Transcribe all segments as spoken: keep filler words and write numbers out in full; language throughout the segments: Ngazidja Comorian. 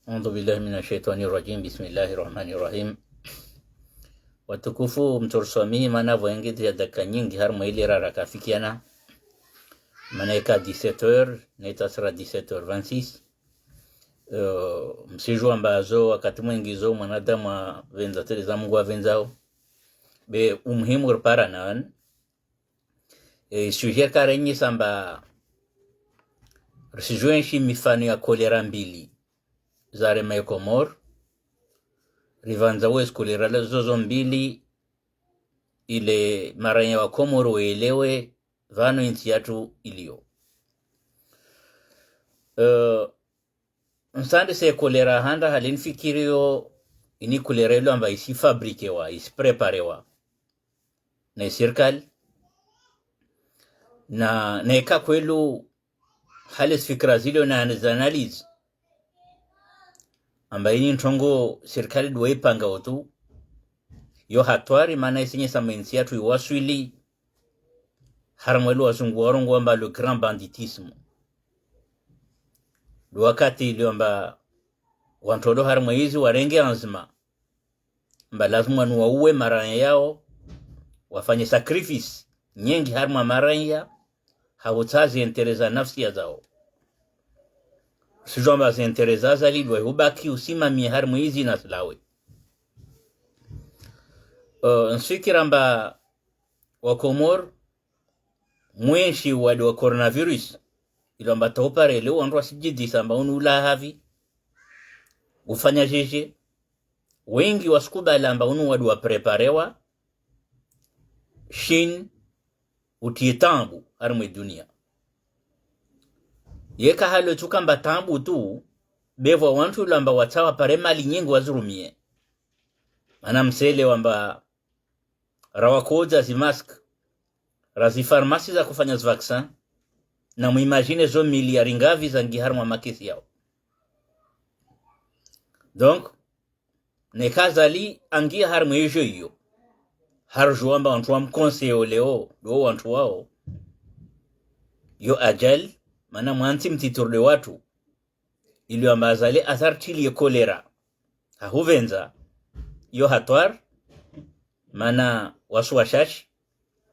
أعوذ بالله من الشيطان الرجيم. بسم الله الرحمن الرحيم. Watukufu, mtsoriswamihi, mana pvwengedze ya dakika nyindji harimwa ile rara kafikiana. Mana ika dix-sept heures, na itsasira dix-sept heures vingt-six. Eh, msidjuwa amba zo, wakati mwendji zo, mwanadamu apvendza tele za Mungu apvendzao. Be umuhimu ripara na wanu. Eh, sujet karenyi samba, risidjuwe nshi mifano ya kolera mbili zarema ye Komori. Ripvandza wezi kolera zozo mbili, ile maranya wa Komori welewe pvanu intsi yatru iliyo. Eh, nsandise kolera handa hali nifikiriyo ini kolera ilo amba isi fabriquewa, isi préparewa na sirikali. Na, na ika kweli hali zifikira zilo na, na zi analyse amba ini ntrongo sirikali ndo ipanga otu, yo hatwari, mana isinyesa amba intsi yatru iwaswili harimwa ilo wazungu warongoa amba le grand banditisme. Ndo wakati ilio amba wantru walo harimwa izi warenge anzima amba lazima wanu wauwe maranya yao, wafanye sacrifice nyendji harimwa maranya, ha utsaha zi intérêt za nafsi ya zao. Risidjuwa amba zi intérêt za Azali ndo hubaki usimamie harimwa izi na zilawe. Eh, nsifikira amba wa Komori, mwenshi wade wa coronavirus, ilo amba tauparele, wandru wasidjidisa amba unu ula havi, ufanya jeje. Wendji wasikubali amba unu wade wa préparewa, Chine, utie taabu harimwa dunia. Yeka halo tsuka amba taabu tu, be pvwa wantru ilo amba watsaha wapare mali nyendji wazirumie. Mana msele wamba rawakodza zi masque, ra zi pharmacie za kufanya zi vaccin, na mu imagine zo miliari ngapvi zangi harimwa makesi yao. Donc, neka Azali angi harimwa ijo iyo, haridjuwa amba wantru wa mkonseye leo, ndo wantru wao. Yo ajali, mana mwantsi mtitru de watru, ilio amba Azali asartili ye kolera ha hupvendza, yo hatwari, mana wasu washashi,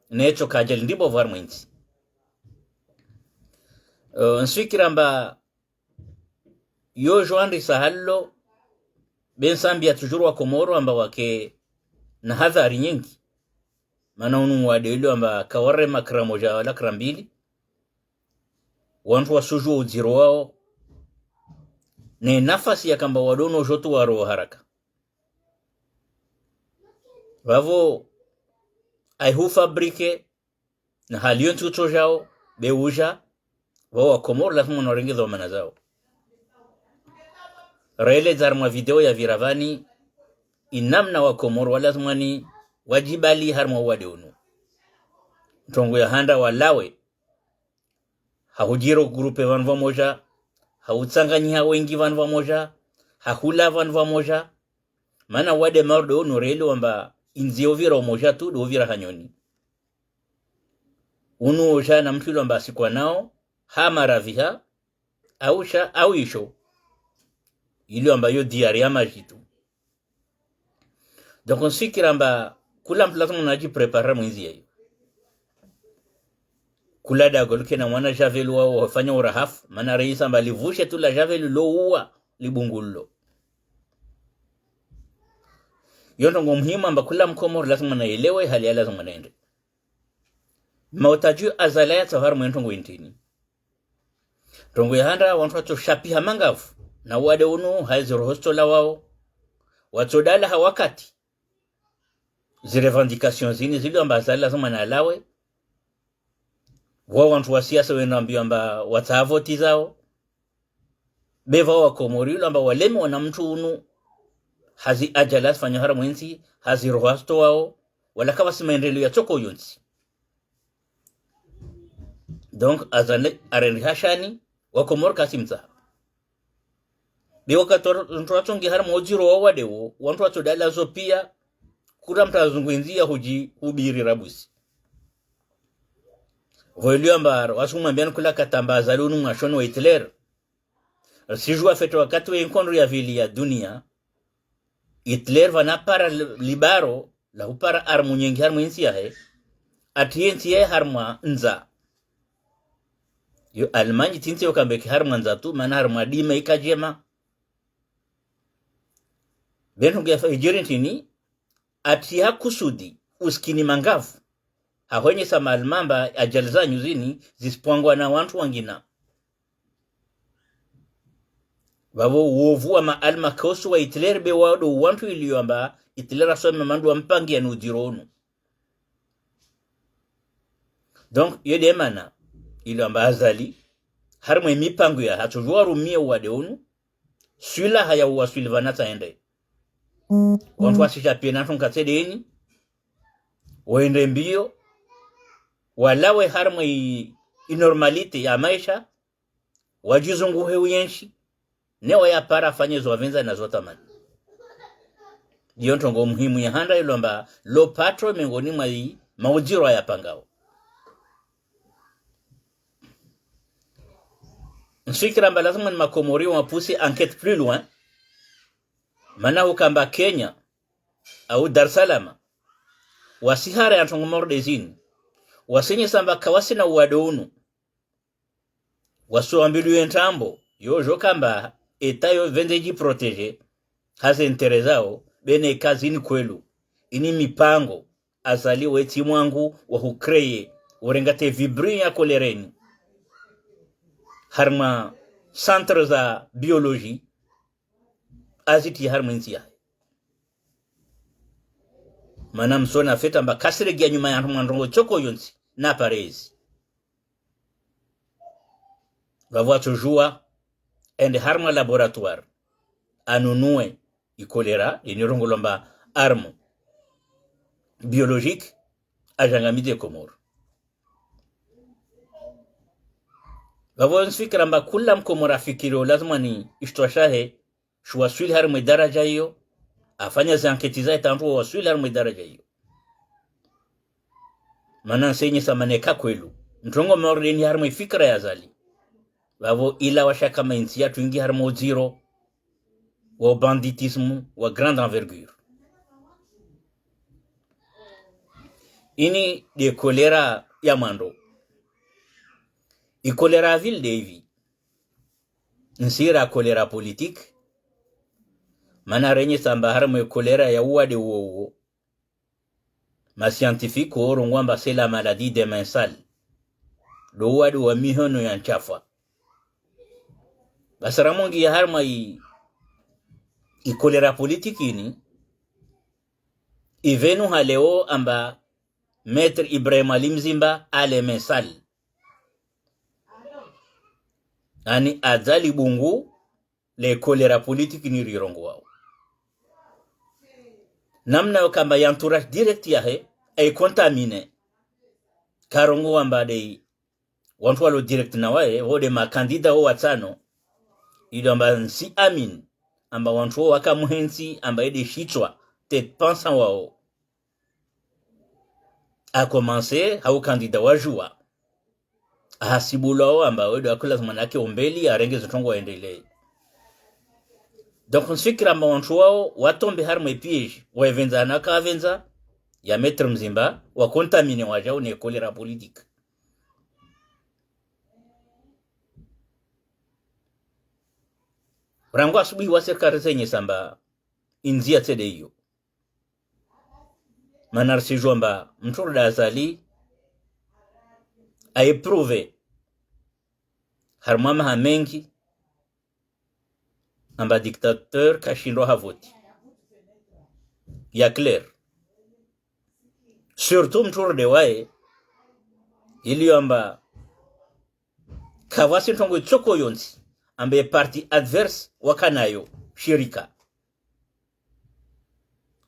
netso ka ajali ndipvo pvwa harimwa intsi. Eh, nsifikira amba yo jo andisa halo, be nsambia toujours wa Komori amba wake na hadhari nyendji. Mana unu wade ilio amba kawarema kara moja wala kara mbili, wantru wasudjuwa udziro wao, ne nafasi yaka amba wade unu jo tu waro haraka. Pvapvo, ai hu fabriquer, na hali yontsi utsojao, be uja, pvao wa Komori lazima wanu warenge dhwamana zao. Rele za harimwa video ya pvira pvani, inamna wa Komori wa lazima ni wadjibali harimwa wade unu. Ntrongo ya handa walawe, ha hudjiro groupe pvanu pvamoja, ha utsanganyiha wendji pvanu pvamoja, ha hula pvanu pvamoja. Mana wade mauri ndo unu rele wamba indzia upvira umoja tu, ndo upvira hanyoni. Unu oja na mtru ilo amba asikwa nao, ha maraviha, au sha, au isho. Ilio amba yo diarrhée ya maji tu. Donc, nsifikira amba kula mtru lazima nadji préparer mwendzi yayo. Kula dago luke na mwana javel wao wafanya urahafu, mana reisa amba livushe tu la javel lo uwa libungulo. Yo ntrongo muhimu amba kula Mkomori lazima naelewe, hali ya lazima nende. Mautaju Azali ya tsahara mwe ntrongo intrini. Ntrongo ya handa wantru watso shapiha mangavu na wade unu ha zi roho zitso lawao. Watso dala ha wakati zi revendications zini zilio amba Azali lazima na alawe. Wa wantru wa siasa wena ambio amba watsaha voti zao. Be pvao wa Komori ilo amba waleme wana mtru unu, ha zi ajali zifanyao harimwa intsi, ha zi roho zitowao, wala kapvatsi maendeleo ya tsoko yontsi. Donc, Azali arende hashani, wa Komori kasi mtsaha. Be wakati wa, wantru watsongi harimwa udziro wa wade wo, wantru watso dala zo pia, kula mtru azungu indzia hudji hubiri rabusi. Pvo ilio amba, wasu mwambiani kula katamba Azali unu mwashoni wa Hitler. Risijua fete wakati we nkondro ya vili ya dunia, Hitler pvanu hapara li-, libaro la hupara armu nyengi harumwa entsi yahe, hatriya entsi yahe harumwa ndzaa. Yo Allemagne tsi ntsi yo kamba eka harumwa ndzaa tu, mana harumwa dima ika djema. Be ntrongo ya fa-, idjiri ntrini, hatriya kusudi uskini mangavu, hahwenyesa ma Allemand amba ajali zanyu zini zisipvangwa na wantru wangina. Pvapvo wovu wa ma Allemand kausu wa Hitler be wado wantru ilio amba Hitler hasoma mandru wa mpangiya ni udjiro unu. Donc, yo de mana ilio amba Azali, harumwa emipango yahe, hatsojua rumia uwade unu, swila haya uwaswili pvanu tsaende. Wantru wasisha pvena ntrongo katsedeni, wende mbio, walawe harumwa i, i normalité ya maesha, wadjizunguhe uyenshi, ne wayapara afanye zo wapvendza na zo watamani. Iyo ntrongo muhimu ya handa ilio amba lo patro mengoni mwa i maudjiro ayapangao. Ntsifikira amba lazima ni Makomori wa pousse enquête plus loin, mana hukamba Kenya, au Dar es Salaam, wasihara ya ntrongo mordezini, wasenyesa amba kawasina uwade unu, wasuambilwe ntrambo, yo jo kamba eta yo pvendze djiprotéger, haze intérêt zao, be ne kazini kwelu, ini mipango, Azali wetsi mwangu wa hucréer, urenga te vibri ya kolereni. Harumwa centre za biologie, aziti harumwa entsi yahe. Mana msona fete amba kasiregeya nyuma ya harumwa ndrongo tsoko yontsi, na parezi. Pvapvo hatsojua, ende harumwa laboratoire, anunue, i choléra, ini rongolwa amba arme biologique, ajangamidze Komoro. Pvapvo ntsifikira amba kula Mkomoro afikiri o lazima ni ishitrwa shahe, shuwaswili harumwa idaraja iyo, afanya ze enquête zahe tangu wawaswili harumwa idaraja iyo. Mana nsenyesa mana eka kwelu, ntrongo mordeni harumwa ifikira ya Azali. Pvapvo ila washa kama intsi yatru ingi harumwa udziro wa banditisme wa grande envergure. Ini de choléra ya mwando. I choléra ya vili de ivi. Ntsira choléra politique. Mana renyesa amba harumwa choléra ya uwade uwo uwo, ma scientifique worongoa amba c'est la maladie des mains sales. Ndo uwade wa mihono ya ntshafu. Basi ramongi ya harumwa i, i choléra politique ini, ipvenu ha leo amba Maître Ibrahim Ali Mzimba a les mains sales. Ani Azali Bungu, le choléra politique ini rirongoao. Namna yo kamba ya entourage direct yahe, ai contaminé. Karongoa amba de wantru walo direct na waye, wo de ma candidat wo watsano. Ilio amba nsi amini, amba wantru wo waka muhentsi, amba ede shitswa, tête pensante wao. A commencé, ha u candidat wa juwa. Ahasibulwa wo amba wedo akula zimana ke umbeli, arenge zintrongo endelee. Donc, ntsifikira amba wantru wao, watombe harumwa e piège, wepvendza na kapvendza, ya Maître Mzimba, wa contaminé wajau ne choléra politique. Rangu asubuhi wa serikali resenyesa amba indzia tsi de iyo. Mana risijua amba mtru ro da Azali a éprouvé harumwa maha mengi amba dictateur kashindwa ha voti. Ya clair. Surtout mtru ro de waye, ilio amba kapvatsi ntrongo itsoko yontsi, amba e parti adverse wakanayo shirika.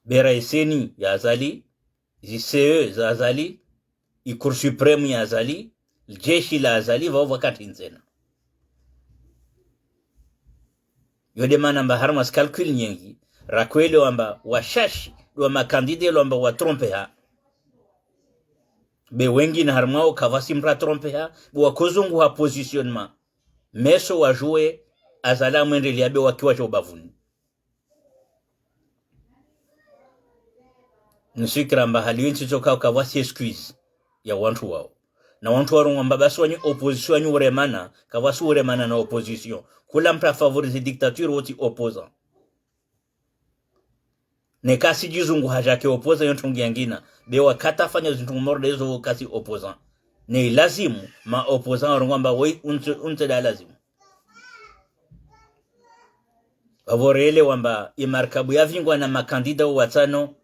Bera e CENI ya Azali, zi CEE za Azali, i Cour suprême ya Azali, ljeshi la Azali, pvao pvwakati ndzena. Yo de mana amba harumwa zi calcul nyengi, rakwelewa amba washashi, do wa ma candidat lo amba wa trompé ha. Be wengine harumwa wo kapvatsi mra trompé ha, be wakozunguha positionnement. Meso wajue, Azali amwendelea be wakiwa sha ubavuni. Nisufikira amba hali yentsi tsoka kavwasi excuse ya wantru wao. Na wantru warongoa amba basi wanyu opposition wanyu uremana, kavwasi uremana na opposition. Kula mtru afavorize dictature wotsi opposant. Ne kasi djizungu hadjake opposant yo ntrongo yangina. Be wakati afanya zintrongo mordre zo kasi opposant. Ne ilazimu ma opposant warongoa amba woyi untse, untse nda lazimu. Vavo relewa amba imarkabu yavingwa na makandida watsano,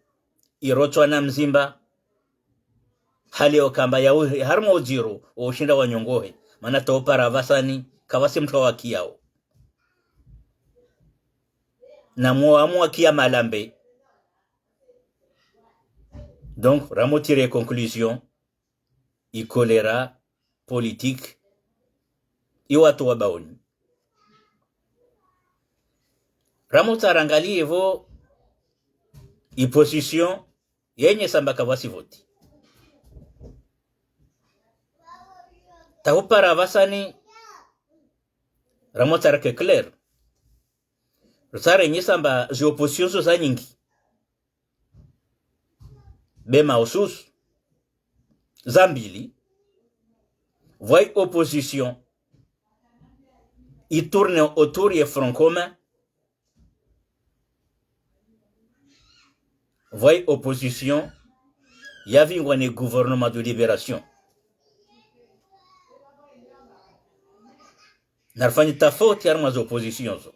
irotswa na mzimba, hali yokamba ya uhe, harumwa udziro, wo ushinda wanyongohe, mana topara vasani, kavwasi mtru wa wakiyao. Na mwo amwakiya malambe. Donc, ramo tire conclusion, i choléra politique, i wantru wa baoni. Ramo tsarangaliye vo i position yenye samba kavwasi voti. Tahupara vasani, ramo tsarake clair. Rutsarenye samba zi opposition zo za nyingi. Be mahususu za mbili, vwa i opposition i tourne autour ye Front Commun, vwa i opposition yavingwa ne gouvernement de libération. Narifanyi tafauti harumwa zi opposition zo.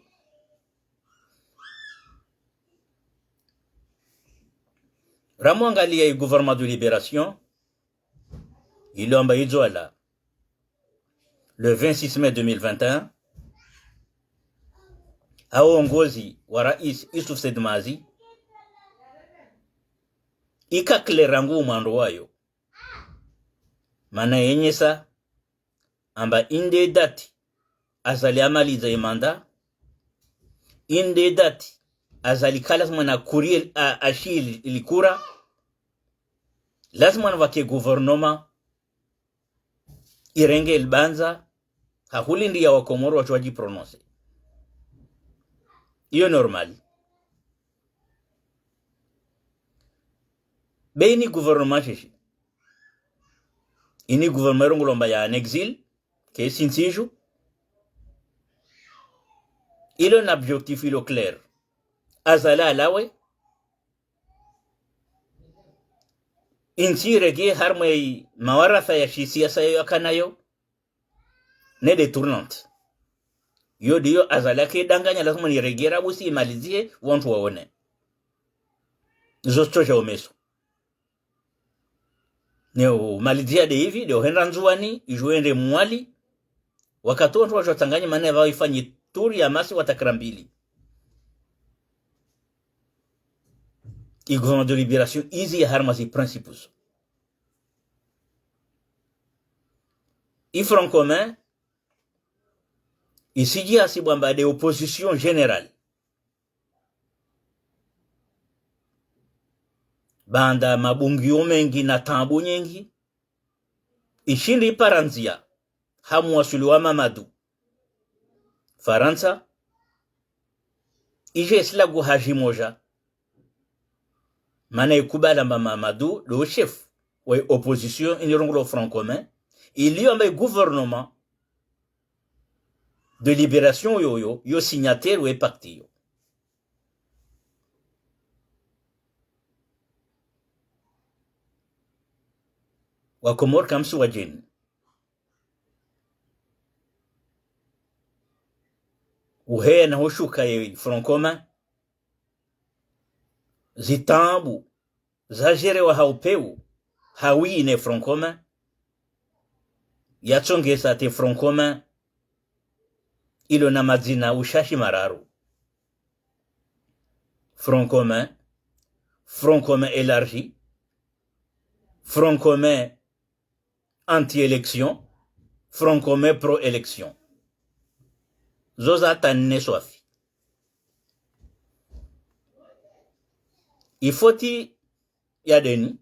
Ramo angaliya i gouvernement de libération, ilo amba idzwala le vingt-six mai deux mille vingt et un, ha uongozi wa Rais Youssouf Said Mazi, ika clair rangu umwando wayo. Mana yenyesa amba inde date Azali amaliza ye mandat, inde date Azali kala mwana courrier a, ashili ilikura, lazima navake gouvernement irenge libandza, ha hulindi ya Wakomoro watsu wadji prononcer. Iyo normal. Be ini gouvernement shishi. Ini gouvernement irongolwa amba ya en exil, ke si ntsi idju. Ilo na objectif ilo clair. Azali alawe. Intsi iregee harumwa i mawaratha ya shisiasa yo yakanayo. Ne détournante. Yo ndiyo Azali ake danganya lazima niregee rabusi imalizihe wantru waone. Zo sitso sha omeso. Ne umaliziha de hivi, de uhenda Ndzuwani, idjo ende Mwali. Wakati wantru wadjo tsanganyi mana vao ifanyi tour ya masiwa takriban mbili. I gouvernement de libération izi ya harumwa zi principes. I Front Commun, isidji hasibwa amba de opposition générale. Baanda mabungiyo mengi na taabu nyengi, ishindi ipara ndzia ha muwaswili wa Mamadu Farantsa, idje isilagu hadji moja, mana ikubali amba Mamadu ndo chef wa opposition inirongolwa Front Commun, iliyo amba gouvernement de libération yoyo, yo signataire we pacte yo. Wakomoro kamsi wadjeni. Uheya na hushuka ye Front Commun, zitaabu zadjerewa ha upeu, ha wine Front Commun, yatsongesa te Front Commun, ilo na madzina ushashi mararu. Front Commun, Front Commun élargi, Front Commun anti-élection, Front Commun pro-élection. Zo za tanu ne swafi. Ifoti ya deni,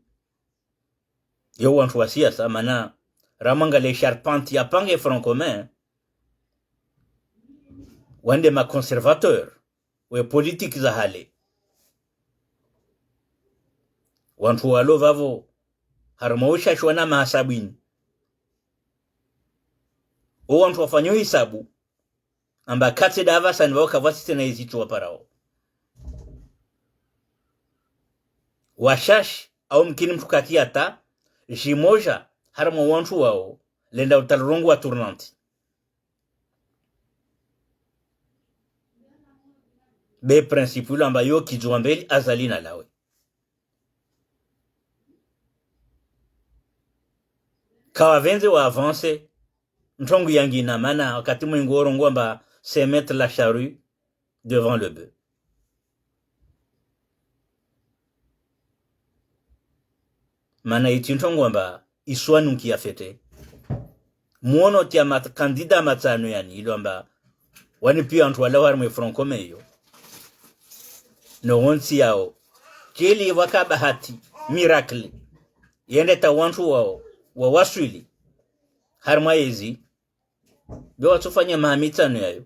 yo wantru wa siasa, mana ramangaliye charpente ya pange Front Commun, Wande ma conservateur we politique za hale. Wantru walo vavo, harumwa ushashi wana mahasabwini. O wantru wafanya hisabu, amba katsi ndapvasa ni vavo kavwasi tsena izi tsi waparao. Washashi, au mkini mtru kaki hata, jimoja, harumwa wantru wao, lenda utalrongo wa tournante. Be principe ilo amba yo kidjuwa mbeli Azali na lawe. Kawavendze wa avancer, ntrongo yangina mana wakati mwingi worongoa amba c'est mettre la charrue devant le bœuf. Mana itsi ntrongo amba iswanu nki ya fete. Muono tsi ya ma candidat matsanu yani ilo amba wani piya wantru wala harumwa Front Commun iyo. No wontsi yao. Tsi ili waka bahati, miracle. Yende ta wantru wao, wawaswili. Harumwa yezi. Be watsufanya maha mitsanu yayo.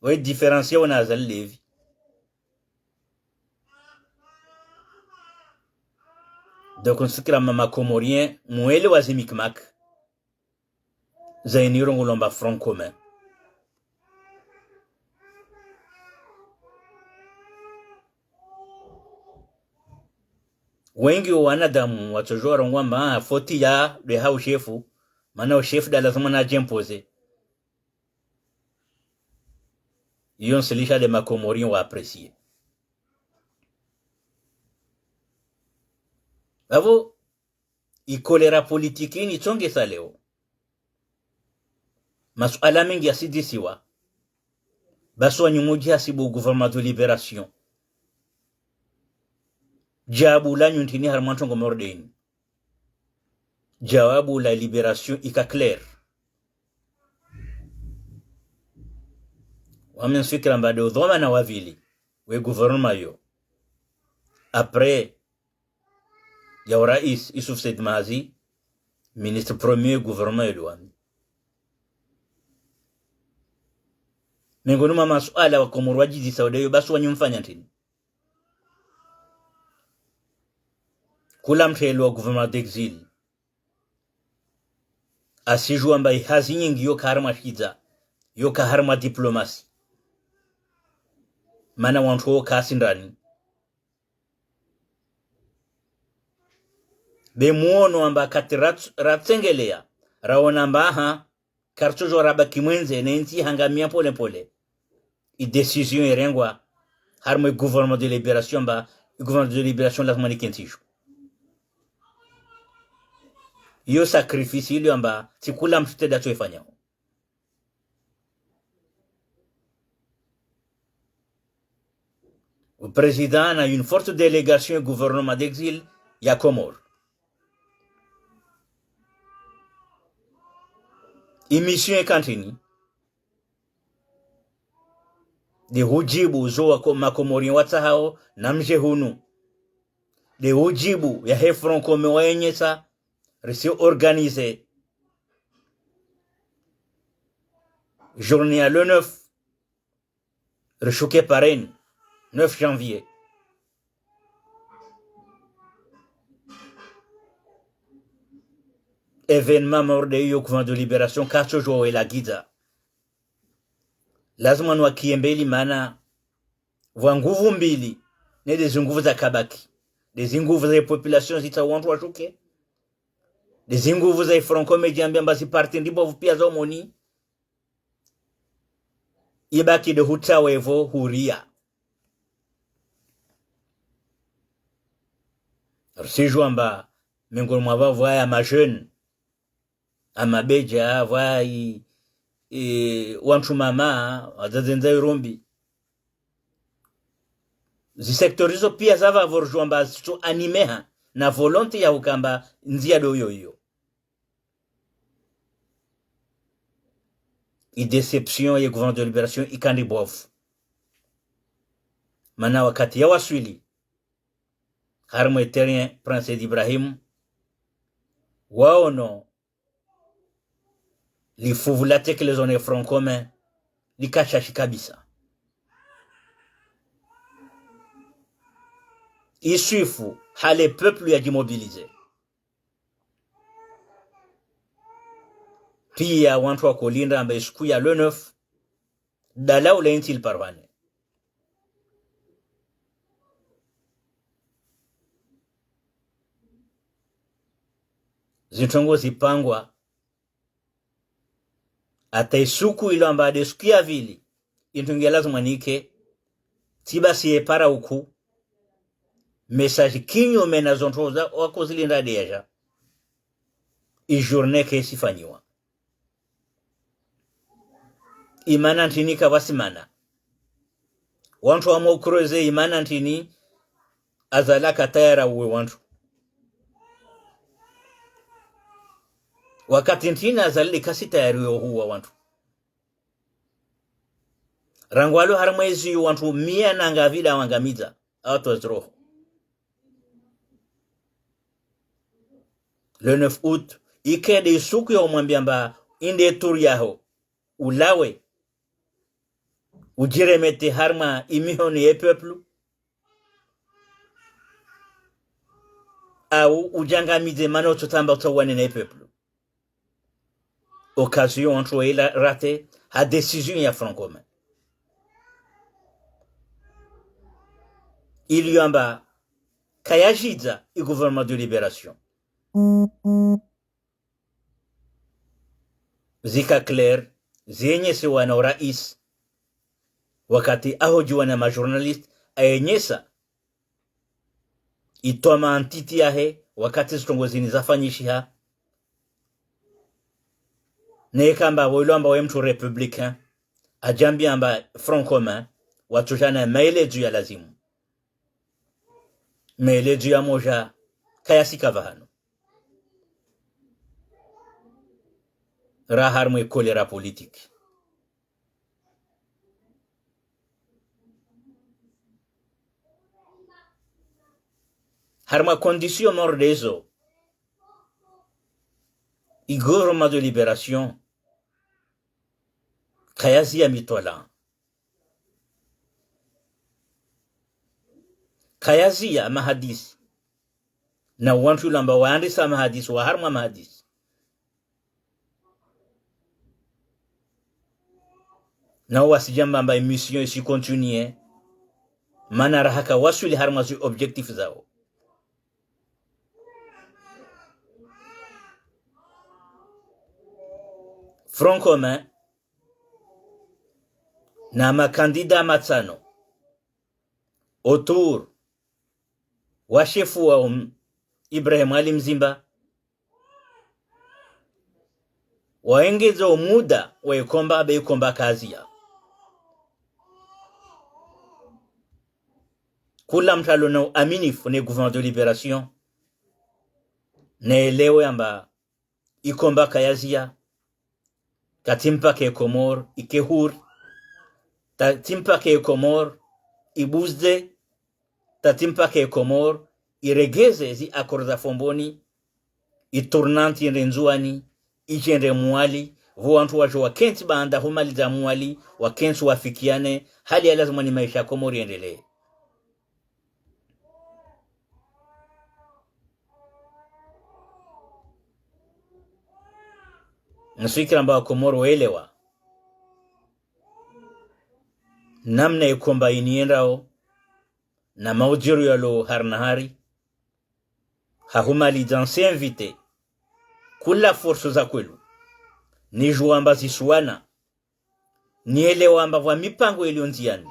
We différence yao na Azali levi. Donc, nsufikira ma, ma Comoriens, mwele wa zi micmac. Zaini rongoa amba Front Commun. Wengi wa wanadamu watsojua rongoa amba, ah, foti ya de ha ushefu, mana ushefu nda lazima na jempoze. Iyo nsilisha de ma Comoriens wa apprécier. Vavo, i choléra politique ini tsongesa leo. Masuala mengi yasidzisiwa. Basi wanyu mudji hasibu gouvernement de libération. Djawabu lanyu ntrini harumwa ntrongo mordeni. Djawabu la libération ika clair. Wami nsufikira amba de udhwamana wa vili we gouvernement yo. Après ya urais Youssouf Said Mahazi, ministre premier gouvernement yo de wami. Mengoni mwa masuala wa Komoro wadjidzisa udeyo basi wanyu mfanya ntrini. Kula mtrelo wa gouvernement d'exil. Asijua amba ihazi nyingi yoka harumwa shidza, yoka harumwa diplomasi. Mana wantru woka asindani. Be muono amba kati rat-, ratsengelea, raona amba aha, kartsojua rabaki mwendze, ne ntsi hangamia pole pole. I décision irengwa, harumwa gouvernement de libération amba, gouvernement de libération lazima ni kentsi jo. Iyo sacrifice ilo amba, tsi kula mtru tsi nda tso ifanyao. O président na une forte délégation gouvernement d'exil ya Comores. I mission ika ntrini. De hudjibu zo wa ko-, ma Comoriens watsahao na mdje hunu. De hudjibu yahe Front Commun wayenyesa, risi organiser journée ya le neuf, rishuke pareni, neuf janvier. Événement mordeni yo gouvernement de libération katsojua welagidza. Lazima nwakiye mbeli mana vwa nguvu mbili, ne de zi nguvu za kabaki, de zi nguvu za population zitsa wantru washuke, de zi nguvu za Front Commun djambia amba zi parti ndipvo pia za umoni, ibaki de hutsawe vo huria. Risijua amba mengoni mwa vavo aya ma jeunes, amabedja, vwa i, e, wantru mama, wadzadze ndza irumbi. Zi secteurs izo pia za vavo rijua amba zitso animeha na volonté ya ukamba ndzia do iyo iyo. I déception ye gouvernement de libération ikandi bovu. Mana wakati ya waswili harumwa terrain Prince Said Ibrahim, waono lifuvu latekelezwa ne Front Commun, lika shashi kabisa. Iswifu hale peuple yadjimobilize. Piya wantru wakolinda amba isuku ya le neuf, dala ule intsi liparwane. Zintrongo zipangwa, hata isuku ilo amba nde suku ya vili, introngo ya lazima nike, tsi basi ye para uku, message kinyume na zontro za wakozilinda déjà. I journée kesifanyiwa. Imana ntrini kavwasimana. Wantru wamwa ukreze imana ntrini, Azali aka tayari uwe wantru. Wakati ntrini Azali likasi tayari uwe huwa wantru. Rangu alo harimwa ezi wantru mia na ngapvi wangamiza, awatwa ziroho. Le neuf août, ike nde isuku ya umwambia amba inde tour yaho, ulawe, udjiremete harimwa imihono ye peuple, au udjangamize mana utsotamba utsawane ne peuple. Occasion wantru waila rate ha décision ya Front Commun. Iliyo amba kayadjidza i gouvernement de libération. Zika clair, zienyesewa na urais, wakati ahodjiwa na majournaliste, ayenyesa itoma ntiti yahe, wakati zitrongo zini zafanyishiha. Neka amba welo amba we mtru républicain, adjambia amba Front Commun, watsudja na maelezo ya lazimu. Maelezo ya modja kayasika pvahanu. Ra harimwa e choléra politique. Harimwa condition mordre zo, i gouvernement de libération kayaziya mitwalaa. Kayaziya mahadisi. Na wantru ilo amba waandisa mahadisi, wa harimwa mahadisi. Na wasidjamba amba émission isi continuer. Mana raha kawaswili harimwa zi objectif zawo. Front Commun na makandida matsano, autour wa shefu wa um, Ibrahim Ali Mzimba, waengeze umuda wa ikomba be ikomba kaziya. Kula mtru alo na uaminifu ne gouvernement de libération, naelewe amba ikomba kayaziya, katsi mpaka e Komori ike huru, katsi mpaka e Komori ibuze, katsi mpaka e Komori iregeze zi accord za Fomboni, i tournante yende Ndzuwani, idjende Mwali, pvo wantru wadjo wakentsi baanda humaliza Mwali, wakentsi wafikiane, hali ya lazima ni maesha ya Komori yendelee. Nisufikira amba Wakomori waelewa namna ikomba ini yendao, na maudjiru yalo hari na hari, ha humaliza nsi invité kula force za kwelu, nidjuwa amba zisuwana, nielewa amba pvwa mipango iliyo ndziyani.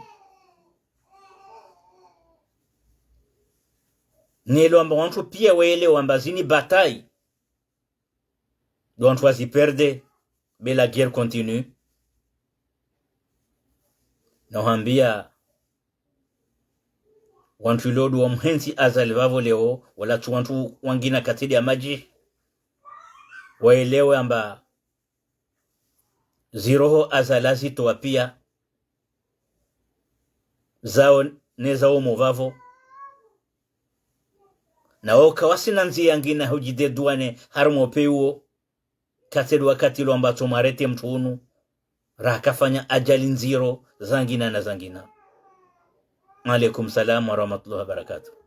Nielewa amba wantru piya waelewa amba zini bataille, ndo wantru wazi perdre, be la guerre continue. Na uhambia wantru ilo ndo wamhentsi Azali pvapvo leo, wala tsi wantru wangina katsi ya madji, waelewe amba ziroho Azali azitowa piya, zawo ne zawo mo pvapvo. Na wo kawasina ndziya yangina hudjidédouaner harimwa upveyi uwo, katsi ndo wakati ilo amba tsomwarete mtru unu, rakafanya ajali ndziro zangina na zangina. Alaikum salam wa rahmatullahi wa barakatuh.